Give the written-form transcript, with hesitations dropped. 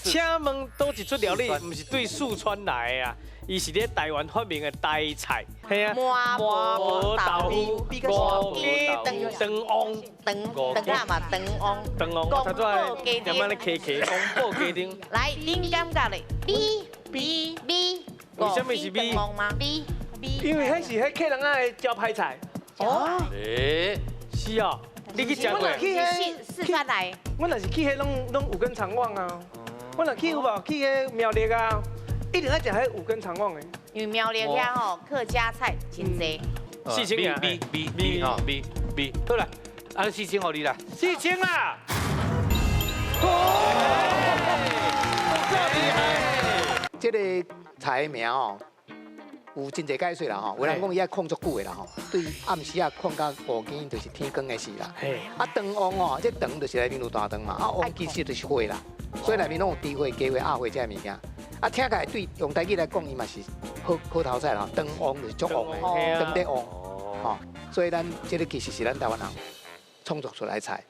請問佗一出料理，毋是對四川來的啊，伊是咧台灣發明的台菜，係啊，麻婆豆腐，五雞腸旺，腸腸仔嘛，腸旺，腸旺，我頭拄仔點樣咧客客宮保雞丁。來，恁感覺咧？ B B B。為什麼是 B？嗎？ B B，因為彼是彼客人仔的招牌菜。哦，欸，是哦，你去食過？去四川來。我若是去彼攏攏有根腸旺啊，我若去有無去彼苗栗啊，一定愛食彼五更腸旺的。因為苗栗遐吼客家菜真濟。4000 B B B 吼 B B，好啦，按呢4000予你啦，四千啦。夠厲害！這個菜名哦，有真濟解說啦吼，有人講伊愛炕足久的啦吼，對暗時仔炕到五更就是天光的時啦。啊，腸旺哦，這腸就是內面有大腸嘛，啊旺其實就是火啦，所以內面攏有豬血、雞血、鴨血這个物件。啊，聽起來對用台語來講，伊嘛是好好頭菜啦。腸旺就是足旺的，腸底旺，吼。所以咱這个其實是咱台灣人創作出來的菜。